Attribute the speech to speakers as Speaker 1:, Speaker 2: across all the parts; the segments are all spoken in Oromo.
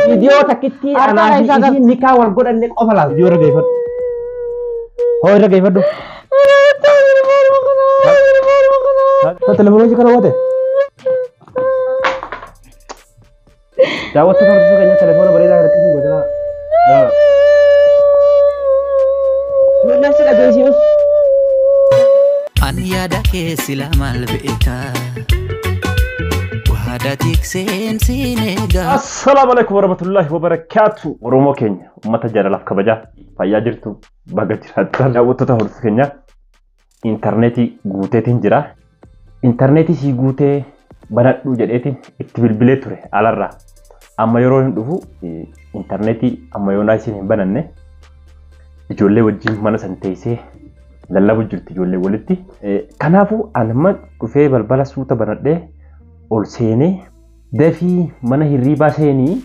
Speaker 1: Viidiyoo takkitti
Speaker 2: Harkaan
Speaker 1: anaa fi
Speaker 2: isaa
Speaker 1: isiin nikaa wal godhanne qofa laal. Viidiyoo irra geeffadhu. Hoo irra geeffadhu. Telefoonii kana wate. Daawwattoota hordoftoota keenya telefoona bareedaa kanatti isin godhaa. Ijoolleen si dhageessisus.
Speaker 3: An yaada kee sila maal beeka? Waada tikseen siin eega.
Speaker 1: Assalaamu alaikum warahmatullahi wabarakaatu. Oromoo keenya uummata jaalalaaf kabajaa fayyaa jirtu baga jiraattan. Daawwattoota hordoftoota keenya intarneetii guuteetiin jira. Intarneetii sii guutee banadhuu jedheetiin itti bilbilee ture alarraa. Amma yeroo hin dhufu intarneetii amma yoonaa isiin hin bananne ijoollee wajjin mana san teessee lallabu jirti ijoollee walitti. Kanaafuu ani amma dhufee balbala suuta banadhee ol seenee dafii mana hirriibaa seenii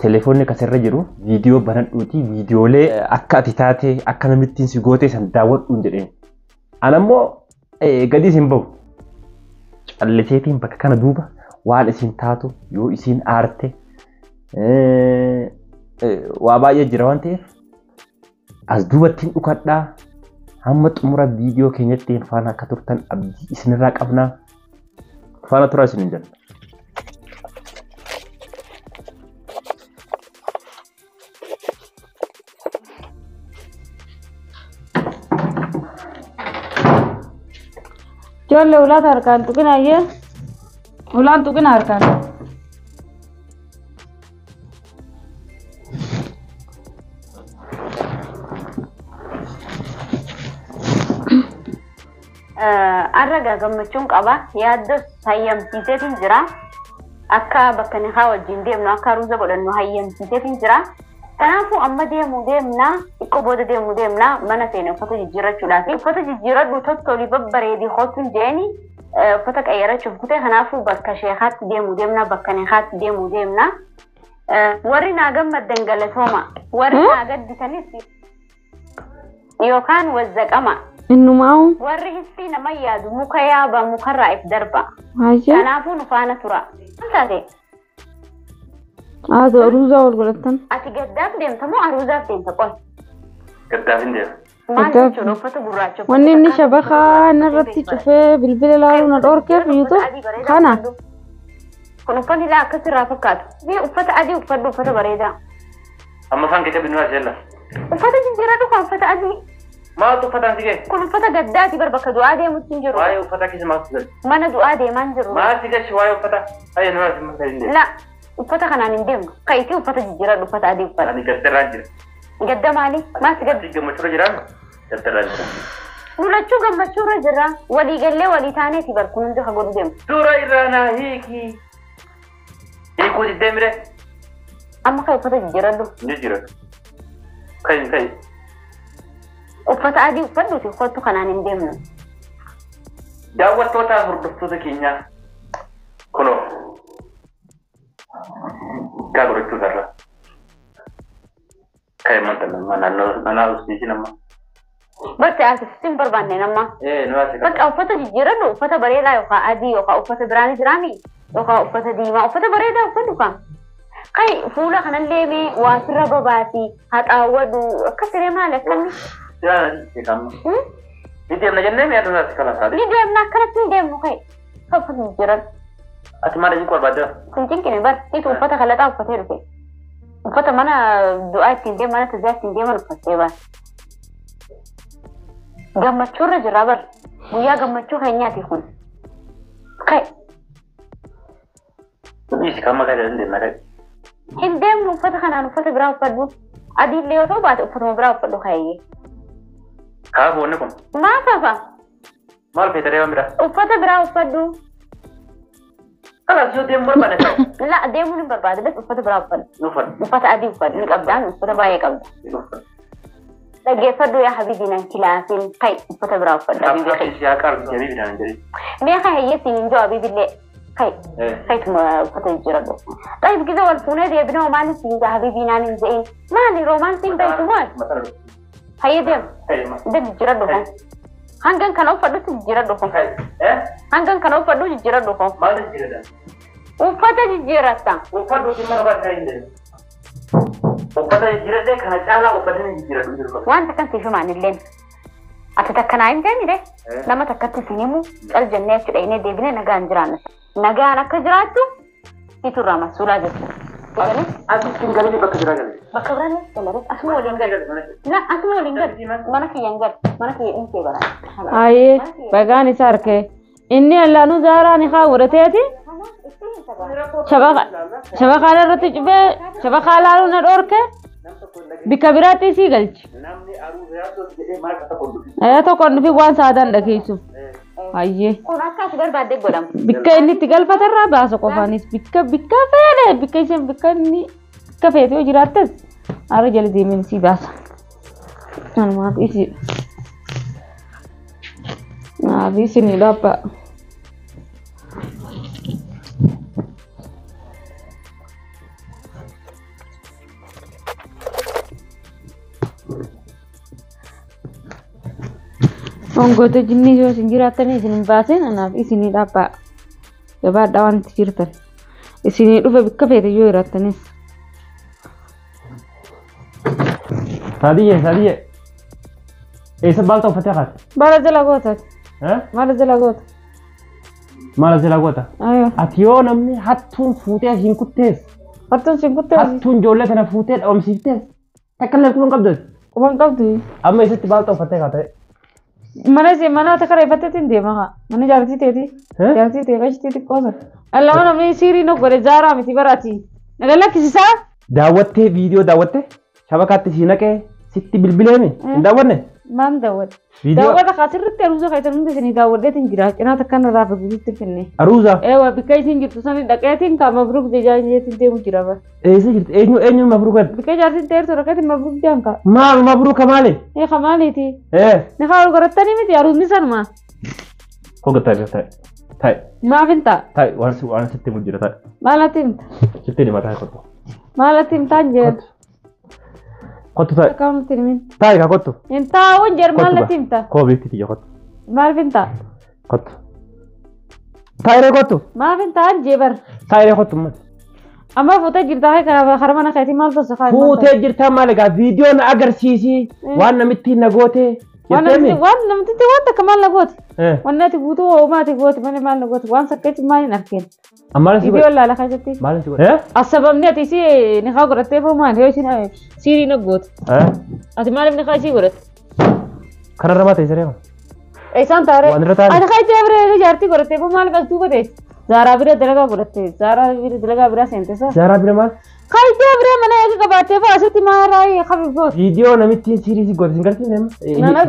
Speaker 1: telefoonni kasirra jiru viidiyoo banadhuuti viidiyoolee akka ati taate akka namittiin si gootee san daawwadhuun jedheen. Ani ammoo gadi isin bahu calliseetiin bakka kana duuba waan isin taatu yoo isin aarte waa baay'ee jira waan ta'eef as duubattiin dhukadhaa hamma xumura viidiyoo keenyatti faana akka turtan abdii isinirraa qabnaa faana turaa isinin jenna.
Speaker 2: Ijoollee ulaata harkaan tuqina ayyee. Ulaan tuqina harkaan.
Speaker 4: Arraga gammachuun qaba. Yaaddos hayyamsiiseetiin jira. Akka bakka nikaa wajjin deemnu akka aruuza godhannu hayyamsiiseetiin jira. Kanaafuu amma deemuu deemna, xiqqoo booda deemuu deemna mana seene uffata jijjiirrachuudhaaf. Uffata jijjiirradhu tottolii babbareedii kootuun jeeni uffata qayyarachuuf kutee kanaafuu bakka sheekaatti deemuu deemna, bakka nikaatti deemuu deemna. Warri naa gammaddan galatooma. Warri naa gadditanis yookaan wazzaqama.
Speaker 2: Innumaa'u.
Speaker 4: Warri hissii nama yaadu muka yaaba mukarraa if darba.
Speaker 2: Hayyee.
Speaker 4: Kanaafuu nu faana tura. Maal taate?
Speaker 2: Haati aruuzaa wal godhattan.
Speaker 4: Ati gaddaaf deemta moo aruuzaaf deemta qoy?
Speaker 5: Gaddaaf hin deemu.
Speaker 4: Maal
Speaker 2: Gaddaaf.
Speaker 4: jechuudha uffata gurraacha?
Speaker 2: Wanni inni shabakaa narratti cufee bilbila laaluu na dhoorkeef YouTube kana.
Speaker 4: Kun uffanni laa akkasirraa fakkaatu. Fi uffata adii uffadhu uffata bareedaa.
Speaker 5: Amma afaan kee cabinuu as jala.
Speaker 4: Uffata jijjiirradhu kan uffata adii.
Speaker 5: Maaltu uffataan si ga'e?
Speaker 4: Kun uffata gaddaati bar bakka du'aa deemutti hin jiru.
Speaker 5: Waa'ee uffataa keessa maaltu galu?
Speaker 4: Mana du'aa deemaa hin jiru.
Speaker 5: Maal si gashi waa'ee uffataa? Ayya nu as hin deemu.
Speaker 4: La uffata kanaan hin deemnu. Ka'itii uffata jijjiirradhu uffata adii uffadhu.
Speaker 5: Ani gaddarraan jira.
Speaker 4: Gadda maali? Maal si gadda?
Speaker 5: Ati gammachuurra jiraannu? Gaddarraan jira.
Speaker 4: Lulachuu gammachuurra jirra. Walii gallee walii taaneeti bar kun hundi ka godhu deemu.
Speaker 5: Suura irraa naa hiiki. Hiikuu diddee mire?
Speaker 4: Amma kan uffata jijjiirradhu.
Speaker 5: Ni jira. Ka'i ka'i.
Speaker 4: Uffata adii uffadhuuti kottu kanaan hin deemnu.
Speaker 5: Daawwattoota hordoftoota keenyaa kunoo gaa godhachuu irra. Ka'i manta nama naannoo naannoo usiisi nama.
Speaker 4: Bakka asif sin barbaanne nama.
Speaker 5: Ee nu asi
Speaker 4: Bakka uffata jijjiirradhu uffata bareedaa yookaan adii yookaan uffata biraan jiraami yookaan uffata diimaa uffata bareedaa uffadhu kan. Kai fuula kanallee mee waa sirra babaasi haxaawwadhu akkasiree maali akkanni?
Speaker 5: Ni deemna jennee mi'a nuti asi kala saali.
Speaker 4: Ni deemna akkanatti hin deemnu kai. Kan uffata jijjiirradhu.
Speaker 5: Ati maal isin barbaadda?
Speaker 4: Kun cinqine bar itu uffata kalaxaa uffatee dhufe. Uffata mana du'aa ittiin deeman mana tazaa ittiin deeman uffattee bar. Gammachuurra jira bar. Guyyaa gammachuu keenyaati kun. Kai
Speaker 5: Dhiisi kan maqaa jedhan deemna kai.
Speaker 4: hin deemnu uffata kanaan uffata biraa uffadhu. Adiillee yoo ta'u baate uffatuma biraa uffadhu kaayyee.
Speaker 5: Kaafu wanni kun
Speaker 4: Maaf hafa?
Speaker 5: maal feetaree waan biraa?
Speaker 4: Uffata biraa uffadhu.
Speaker 5: Kalaas yoo deemu barbaade ta'u.
Speaker 4: La deemuun hin barbaade bas uffata biraa uffadhu.
Speaker 5: Nu uffadhu.
Speaker 4: Uffata adii uffadhu ni qabdaan uffata baay'ee qabda.
Speaker 5: Nu uffadhu.
Speaker 4: Dhaggeeffadhu yaa habiibii nan kilaafin kai uffata biraa uffadhu habiibii kai.
Speaker 5: Yaa qaartu jedhee bidaan jedhee.
Speaker 4: Mee ka hiyyeessiin hin jiru habiibillee kai kaituma uffata jijjiiradhu. Xayib gize wal fuunee deebinoo maaliif siin jaa habiibii naan hin je'in. Maali roomaansiin beektu maal? Hayyee deem deem jijjiiradhu kun. Hangan kana uffadhutti jijjiiradhu kun. Hangan kana uffadhu jijjiiradhu kun.
Speaker 5: Maal jijjiirata?
Speaker 4: Uffata jijjiiratta.
Speaker 5: Uffadhu dhimma barbaade hin deemu.
Speaker 1: Uffata jijjiiradhee kana caalaa uffata ni jijjiiradhu.
Speaker 4: Waan takkan siif himaan illeen. Ati takka naa himtee mire nama takkatti siin himu cal jennee achi dhaqnee deebinee nagaan jiraanna. Nagaan akka jiraattu situ irraa masuulaa jechuudha.
Speaker 1: Ati ittiin galanii bakka biraa galee.
Speaker 4: Bakka biraa ni galee asuma waliin galee. Na asuma waliin galee mana kiyya hin galu mana kiyya dhiisee bara.
Speaker 2: Ayyee bagaan isa harkee. Inni allaanuu zaaraa ni haa godhateeti. Shabaqaa irratti cufee shabaqaa laaluu na dhorke bikka biraatti isii galchi.
Speaker 1: Namni aruuza yaaddoo jedhee maal akka tokko dhufi.
Speaker 2: Tokko dhufi waan saadaan dhageessuuf. Ayyee.
Speaker 4: Kun akka ati barbaadde godhamu.
Speaker 2: Bikka inni itti galfatarraa baasa qofaanis bikka bikka feene bikka isheen bikka inni bikka feete yoo jiraattes har'a jala deemeen isii baasa. Kanumaaf isii. Naaf isinii dhaabba. Hongoota jinnii yoo isin jiraattanii isin hin baasin anaaf isinii dhaabbaa. Gabaadhaa waan itti jirtan. Isinii dhufe bikka feete yoo jiraattanis.
Speaker 1: Saadiyyee saadiyyee. Eessa baalta uffatee kaate?
Speaker 2: Maala jala goota. Maala jala goota.
Speaker 1: Maala jala goota? Ati yoo namni hattuun fuutee hin kuttees.
Speaker 2: Hattuun siin kuttees.
Speaker 1: Hattuun ijoollee kana fuutee dhabamsiiftees. Takka illee quban qabdu.
Speaker 2: Quban qabdu.
Speaker 1: Amma eessatti baalta uffatee kaate?
Speaker 2: Mana ishee mana takka reeffatteetiin deema haa. Mana jaartii teeti. Jaartii ta'e qashtii xiqqoo sana. Allama namni siirii nu godhe zaaraa miti baraati. Naga lakkisisaa.
Speaker 1: Daawwattee viidiyoo daawwattee shabakaatti sii naqee sitti bilbileemi hin daawwanne.
Speaker 2: Maal daawwatte? Daawwata kaa sirriitti aruuza keessan hundi isinii daawwadheetiin jira. Cinaa takka irraa fi finne.
Speaker 1: Aruuza?
Speaker 2: Eewa bikka isin jirtu sani dhaqeetiin kaa mabruuk jajaajeetiin deemu jira bara.
Speaker 1: Eessa jirti? Eenyu eenyu mabruuk?
Speaker 2: Bikka jaartiin teertu dhaqeetiin mabruuk jaan kaa.
Speaker 1: Maal mabruuka maali?
Speaker 2: Ee ka maaliiti?
Speaker 1: Ee.
Speaker 2: Ni kaa ol godhattanii miti aruuzni sanuma.
Speaker 1: Koga taa'e taa'e taa'e.
Speaker 2: Maaf hin ta'a?
Speaker 1: Taa'e waan sitti himu jira taa'e.
Speaker 2: Maal natti himta?
Speaker 1: Sitti hima taa'e kottu.
Speaker 2: Maal natti himtaan jedhu?
Speaker 1: Kottu taa'e.
Speaker 2: Akkam nutti himin?
Speaker 1: Taa'e kaa kottu.
Speaker 2: Hin taa'uun jedhu maal natti himta?
Speaker 1: Koo beekti tiyya kottu.
Speaker 2: Maal hin ta'a?
Speaker 1: Kottu. Taa'ee kottu.
Speaker 2: Maaf hin ta'an jee bar.
Speaker 1: Taa'ee kottu amma.
Speaker 2: Amma fuutee jirtaa karaa mana keetii maal tosa kaa?
Speaker 1: Fuutee jirtaa maal egaa viidiyoo na agarsiisi waan namitti na goote.
Speaker 2: Waan namtitti waan takka maal na goote? Waan nati guutuu hoomaati goote malee maal na goote waan sakkeetti maal hin argine. Viidiyoo laala keessatti.
Speaker 1: Maal si godhe?
Speaker 2: Asababni ati isii ni haa godhattee foo maal yoo isin siirii na goote. Ati maaliif ni haa isii godhatte?
Speaker 1: Kanarra maal ta'e siree?
Speaker 2: Isaan taaree.
Speaker 1: Waan irra taa'e.
Speaker 2: Ati haa ijaa bira jaartii godhattee foo maaliif as duuba teesse? Zaaraa bira dalagaa godhatte. Zaaraa bira dalagaa biraa seente saa.
Speaker 1: Zaaraa bira maal?
Speaker 2: Haa ijaa bira mana eega qabaattee foo asitti maal hafi goote?
Speaker 1: Viidiyoo namittiin siirii si goote sin garsiifne amma?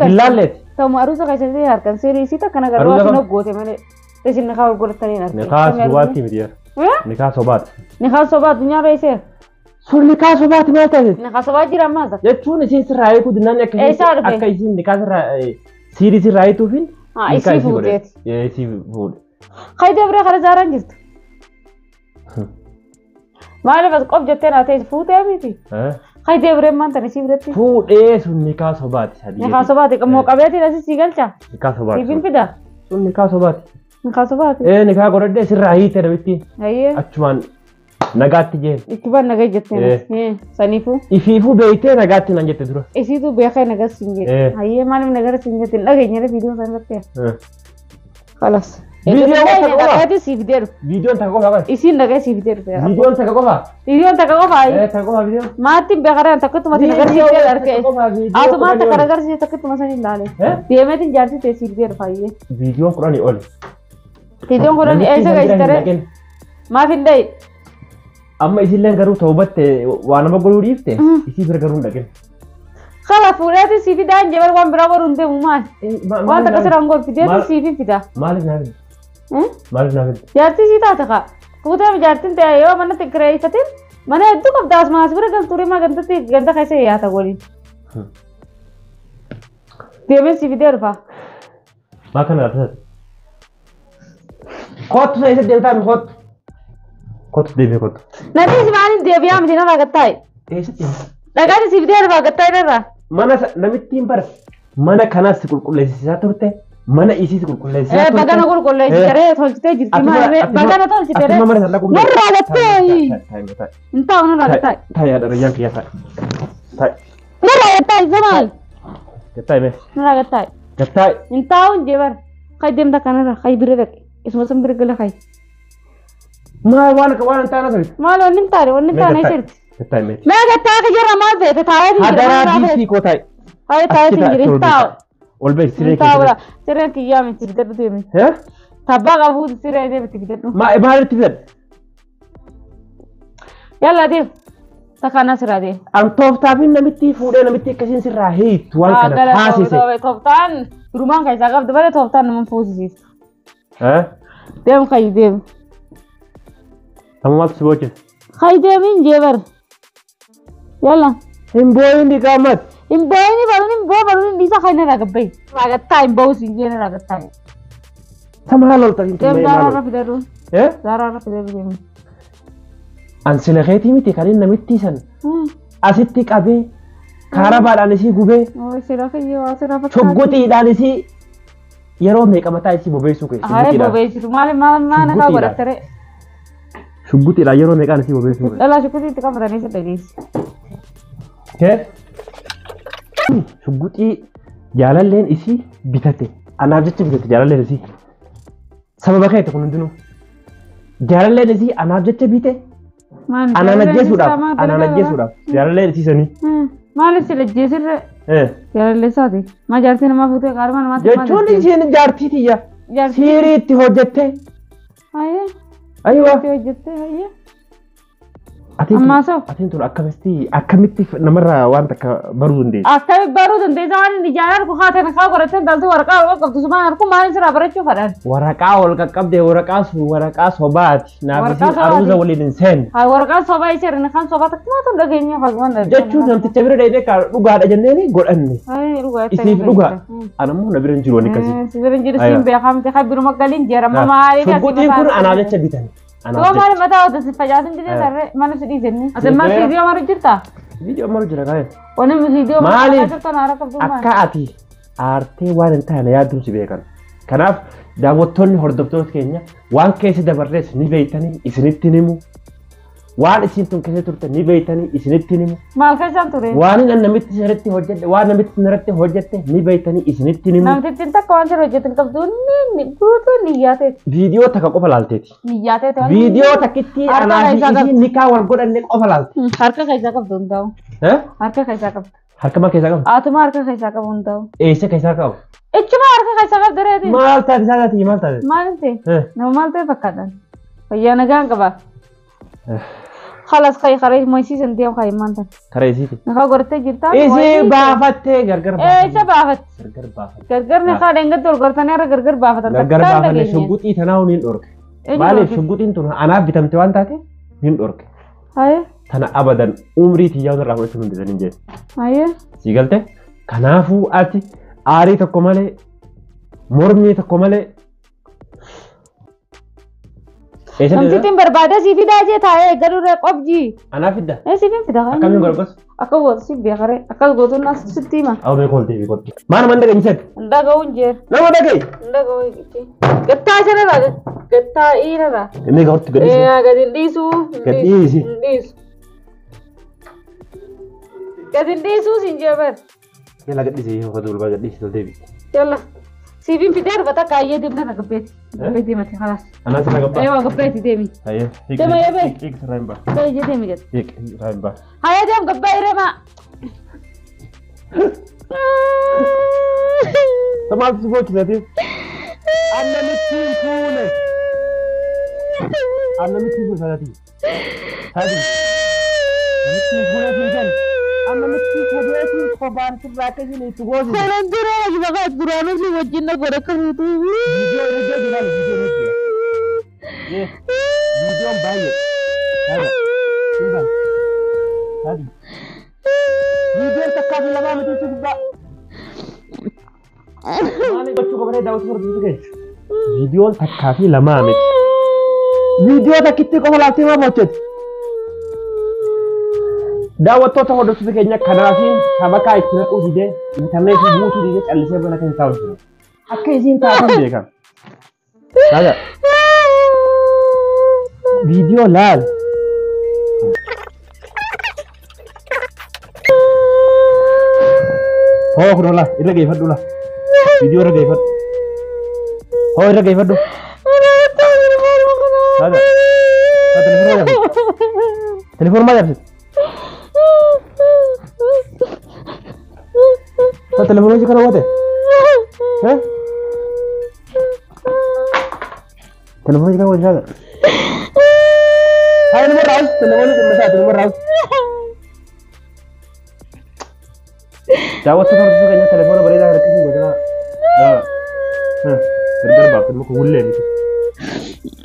Speaker 1: Hin laalleeti.
Speaker 2: Ta'uma aruusa keessatti harkan siirii si takka nagaruu ati na goote malee. Isin nikaa wal godhatanii hin argine.
Speaker 1: Nikaa sobaatti miti yaa. Nikaa sobaati.
Speaker 2: Nikaa sobaa addunyaa reesee.
Speaker 1: Sun nikaa sobaati maal taate?
Speaker 2: Nikaa sobaa jira ammaas.
Speaker 1: Jechuun isiin sirraa eeguu dinnaan akka isiin nikaa sirraa siirii sirraa eeguufin.
Speaker 2: Isii fuuteeti.
Speaker 1: Isii fuudhe.
Speaker 2: Hayda bira kana zaaraan jirtu. Maaliif as qof jettee naa ta'e fuutee miti? Hayda bira maal ta'e isii biratti?
Speaker 1: Fuudhee sun nikaa sobaati.
Speaker 2: Nikaa sobaati moo qabeetiin asii sii galcha?
Speaker 1: Nikaa sobaati.
Speaker 2: Siifin fida?
Speaker 1: Sun nikaa sobaati.
Speaker 2: Nikaa sobaati.
Speaker 1: Nikaa godhadhee sirraa hiite namitti. Achumaan nagaatti jeen.
Speaker 2: Ittubaan nagaa jetteen. Saniifuu.
Speaker 1: Ifiifuu beektee nagaatti naan jette dura.
Speaker 2: Isiituu beekee nagaa siin jette. Hayyee maaliif nagaa siin jette hin dhageenye viidiyoo sana irratti. Khalas.
Speaker 1: Viidiyoon takka qofa.
Speaker 2: Dhaqeeti siif jedhu.
Speaker 1: Viidiyoon takka qofa.
Speaker 2: Isiin dhaqee siif jedhu.
Speaker 1: Viidiyoon takka qofa.
Speaker 2: Viidiyoon takka qofa.
Speaker 1: Takka qofa viidiyoon.
Speaker 2: Maatti beekaraan takkatuma sin agarsiisee argee. Atumaan takka agarsiisee takkatuma san ilaale. Deemeetiin jaartii ta'e siif jedhu faayyee.
Speaker 1: Viidiyoon 10 ol.
Speaker 2: Viidiyoon 10 eessa geessitare? Maaf hin dhayi?
Speaker 1: Amma isilleen garuu toobatte waa nama godhuu dhiifte isii bira garuu hin dhaqin.
Speaker 2: Kala fuudheeti sii fidaan jebal waan biraa godhuu hin deemu maal? Waan takka siraan godhu fideeti sii fida.
Speaker 1: Maaliif naa fida? Maaliif naa fida?
Speaker 2: Jaartii sii taate kaa. Fuutee jaartiin ta'e yoo manatti kireeffatin mana hedduu qabda asuma as bira galtuu rimaa gandatti ganda keessa yaata waliin. Deemee sii fidee dhufa.
Speaker 1: Maa kana laata? Kottu isa deemtaa mi kottu. Kottu deemee kottu.
Speaker 2: Nadiis maaliin deebi'aa miti narraa gattaa'e?
Speaker 1: Eessatti deemta?
Speaker 2: Dhaqaan siif fidee dhufa gattaa'e narraa.
Speaker 1: Mana namittiin bara mana kanas si qulqulleessisaa turte mana isii si qulqulleessisaa turte.
Speaker 2: Bagana qulqulleessitee tolchitee jirti maalirree bagana tolchitee.
Speaker 1: Ati mana sana
Speaker 2: Narraa gattee.
Speaker 1: Taa'e.
Speaker 2: Hin taa'u narraa gattaa'i.
Speaker 1: Taa'e haadha rayyaan kiyya taa'e. Taa'e.
Speaker 2: Narraa gattaa'i samaal.
Speaker 1: Gattaa'i mee.
Speaker 2: Narraa gattaa'i.
Speaker 1: Gattaa'i.
Speaker 2: Hin taa'u hin jee bara. Kai deemta kanarra kai bira dhaqe. Isuma san bira gala kai.
Speaker 1: Maal waan waan hin taane asirratti.
Speaker 2: Maal wanni hin taane wanni hin taane asirratti.
Speaker 1: Gattaa'i mee.
Speaker 2: Mee gattaa'i ka jirra maal feete taa'ee hin jira.
Speaker 1: Hadaraa diisii koo taa'i.
Speaker 2: Haye taa'ee hin jira hin taa'u.
Speaker 1: Ol ba'e siree
Speaker 2: Hin taa'u sireen kiyyaa miti bitadhu deemi. Tabbaa qabu siree deemti bitadhu.
Speaker 1: Maalitti bitadhu?
Speaker 2: Yalla deem. Takkaana sirraa deem.
Speaker 1: An tooftaafin namitti fuudhee namitti akkasiin sirraa hiitu waan kana taasise.
Speaker 2: Tooftaan durumaan kan isaa qabdu malee tooftaan nama fuusisiistu. Deem kayi deem.
Speaker 1: Amma maaltu si boochise?
Speaker 2: Kayi deemiin jee bara. Yalla.
Speaker 1: Hin boo'in dhiqaamat.
Speaker 2: Hin boo'in baruun hin boo baruun hin dhiisa kan irraa gabbayi. Raagattaa hin boo'u siin jee raagattaa.
Speaker 1: Sama haala ol taasisu.
Speaker 2: Deem zaaraa irra fidadhu. Zaaraa irra fidadhu deemi.
Speaker 1: An sila keetii miti kan inni namitti san asitti qabee kaarabaadhaan isii gubee shoggoxiidhaan isii yeroo meeqa mataa isii bobeessuu keessa.
Speaker 2: Haa bobeessitu maali maal maal nagaa godhattare.
Speaker 1: Shugguxiidhaan yeroo meeqaan isii bobeessuu keessa.
Speaker 2: Dhalaa shugguxii itti qabatanii isa dhageessi.
Speaker 1: Shugguxii jaalalleen isii bitate anaaf jecha bitate jaalalleen isii sababa keeti kun hundinuu jaalalleen isii anaaf jecha bite. Anaan ajjeesuudhaaf jaalallee isiisanii.
Speaker 2: Maaliif si ajjeesirre? Jaalallee isaati. Maa jaartii namaa fuutee qaaruma namaatti maal
Speaker 1: jechuun isheen jaartii tiyya. Siirii itti hojjettee.
Speaker 2: Hayyee.
Speaker 1: Ayiwa.
Speaker 2: Itti hojjettee hayyee. Ammaa soo.
Speaker 1: Atiin tun akkamitti namarraa waan takka baruu dandeessi?
Speaker 2: Akkamitti baruu dandeessa waan inni ijaan harku haatan kaa godhattee daltuu waraqaa ol qaqqabdu sumaan harku maaliin sirraa barachuu fadhan?
Speaker 1: Waraqaa ol qaqqabdee waraqaa sun waraqaa sobaati. Naaf isiin aruuza waliin hin seenne.
Speaker 2: Haa waraqaan sobaa ishee irra kan sobaa takka tun dhageenya fagmaan dha.
Speaker 1: Jechuun namticha bira dheedee kaa dhugaadha jenneeni godhanne. Isiif dhugaa. Anammoo na bira hin jiru wanni akkasii.
Speaker 2: Si bira hin jiru siin beekaa miti kan biruma galiin jeerama maaliif asii
Speaker 1: Shugguxiin kun anaaf jecha bitame.
Speaker 2: Tuo maali mataa wata si facaasin didee sarre maaliif si dhiisenne? Ati maal viidiyoo maru jirta?
Speaker 1: Viidiyoo maru jira kaayee.
Speaker 2: Wani viidiyoo maru jirta naara qabdu maali?
Speaker 1: Akka ati aartee waan hin taane yaadduun si beekan. Kanaaf daawwattoonni hordoftoota keenya waan keessa dabarrees ni beektanii isinitti himu. Waan isin tun keessa turte ni beektanii isinitti himu.
Speaker 2: Maal keessaan ture?
Speaker 1: Waan inni namitti sirriitti hojjette waan namitti sirriitti hojjette ni beektanii isinitti himu.
Speaker 2: Namtittiin takka waan sirrii hojjette hin qabdu inni guutuu niyyaateeti.
Speaker 1: Viidiyoo takka qofa laalteeti.
Speaker 2: Niyyaateeti.
Speaker 1: Viidiyoo takkitti anaa fi isiin nikaa wal godhanne qofa laalte.
Speaker 2: Harka keessaa qabdu hin ta'u. Harka keessaa qabdu.
Speaker 1: Harka maal keessaa qabdu?
Speaker 2: Atuma harka keessaa qabu hin ta'u.
Speaker 1: Eessa keessaa qabu?
Speaker 2: Ichuma harka keessaa qabdu reeti.
Speaker 1: Maal taate isaa taate maal taate?
Speaker 2: Maal ta'e? Nama maal ta'e fakkaatan? Fayyaa nagaan qaba. خلاص خي خريج ما يصير عندي خي ما انت
Speaker 1: خريجتي
Speaker 2: نخا غرتي جرتا
Speaker 1: ايسي بافتي غرغر
Speaker 2: بافتي ايش بافت
Speaker 1: غرغر بافت
Speaker 2: غرغر نخا دنگ دور غرتني غرغر بافت
Speaker 1: غرغر بافت شغوطي تناو نين دورك مالي شغوطين تون انا بتمتي وان تاتي نين دورك
Speaker 2: هاي
Speaker 1: تنا ابدا عمري تياو راح تكون دزنين جي
Speaker 2: هاي
Speaker 1: سيغلته كنافو اتي اري تكو مالي مرمي تكو مالي
Speaker 2: Namtittiin barbaada si fidaa jee taa'ee garuu qobjii.
Speaker 1: Anaa fidda?
Speaker 2: Ee si fida.
Speaker 1: Akkamiin gorgos?
Speaker 2: Akka gootu si beekaree akka gootu nas sitti hima.
Speaker 1: Awwa beeku oltee beeku. Maal nama dhageenye seet?
Speaker 2: Dhaga'uu hin jeer.
Speaker 1: Nama dhaga'i?
Speaker 2: Dhaga'uu hin Gattaa sanarraa gattaa dhiirarraa.
Speaker 1: Inni gahuutti gadhiisi.
Speaker 2: Ee gadi hin dhiisu.
Speaker 1: Gadhiisi.
Speaker 2: Hin dhiisu. Gadi hin dhiisuu siin jee bar.
Speaker 1: Yalla gadhiisi yoo godhu ulbaa gadhiisi toltee bi.
Speaker 2: Yalla. سيبين في دار بتاعك عيادي ديمنا قبيتي قبيتي ما خلاص
Speaker 1: انا سنة
Speaker 2: ايوه قبيتي ديمي
Speaker 1: ايوه
Speaker 2: ديما يا بي
Speaker 1: هيك رايم با
Speaker 2: طيب ديمي قد
Speaker 1: هيك رايم با
Speaker 2: هيا ديم قبي رما
Speaker 1: طبعا تسبوك ذاتي انا متين فونك انا متين فونك ذاتي هذه متين فونك في أنا متي كبيرتي قبان تبعك جني تقول.
Speaker 2: أنا درا بقى درا نفسي وجهنا قرأك فيديو.
Speaker 1: فيديو فيديو فيديو فيديو فيديو باي. هذا هذا هذا فيديو تكافي لما متي تبع. أنا بتشوف قبل داوس مرة فيديو تكافي لما متي. فيديو تكتي قبل أتي ما بتشوف. Daawwattoota hordoftoota keenya kanaafiin sabakaa itti naquu didee intarneetii guutuu didee callisee mana keessa taa'u jiru. Akka isiin taatan beekan. Kaja. Viidiyoo laal. Hoo kun ola irra geeffadhu la. Viidiyoo irra geeffadhu. Hoo irra geeffadhu. Saada. Saada telefoona maal yaabsite? Telefoona maal yaabsite? Saada telefoona hojii kana goote? Eh? Telefoona hojii kana goote saada? Haa nama raawus telefoona dhimma isaa nama raawus. Daawwattoota hordofuu keenya telefoona bareedaa kana akkasiin godhaa. Gargar baafte muka hullee miti.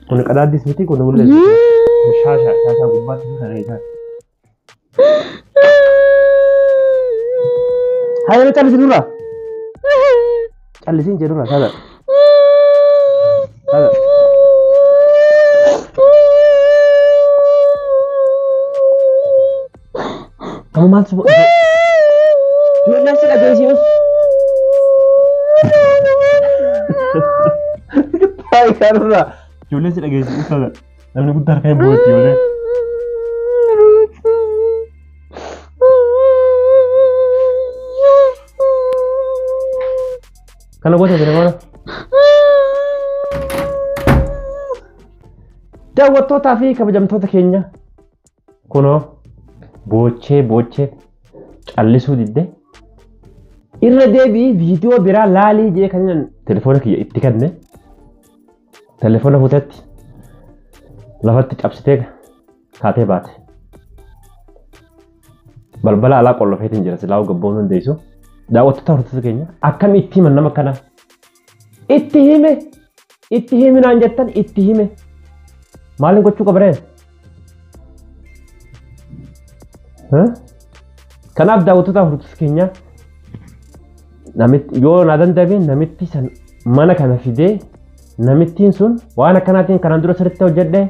Speaker 1: Kun qadaaddis miti kun hullee miti. Kun shaashaa shaashaa gubbaatti kan eegaa. Haa yeroo callisi nurraa. Callisiin jedhurraa saada. Saada. Kamu maaltu Ijoolleen si dhageessisuus. Taa'ii kanarraa ijoolleen si dhageessisuus sana namni guddaa harka hin boo'etti ijoolleen. Kana goota telefoona. Daawwattootaa fi kabajamtoota keenya kunoo boochee boochee callisuu didde irra deebi'i viidiyoo biraa laalii jee kan inni telefoona kiyya itti kenne telefoona fuutetti lafatti cabsitee kaatee baate. Balbala alaa qollofeetiin jira silaa gabboon dandeessu. Daawwattoota hordoftoota keenya akkam itti himan nama kana itti hime itti himinaan jettan itti hime maaliin gochuu qabareen? Kanaaf daawwattoota hordoftoota keenya namitti yoo na danda'ame namitti san mana kana fidee namittiin sun waan akkanaatiin kanaan dura sirriitti hojjedhe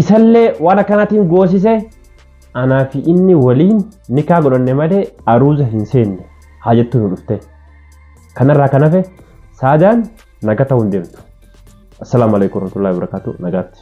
Speaker 1: isallee waan akkanaatiin goosise anaa fi inni waliin nikaa godhanne malee aruuza hin seenne haa jettu nu dhufte. Kanarraa kan hafe saadaan naga ta'uu hin deemtu. Assalaamu alaikum warahmatullahi wabarakatuh nagaatti.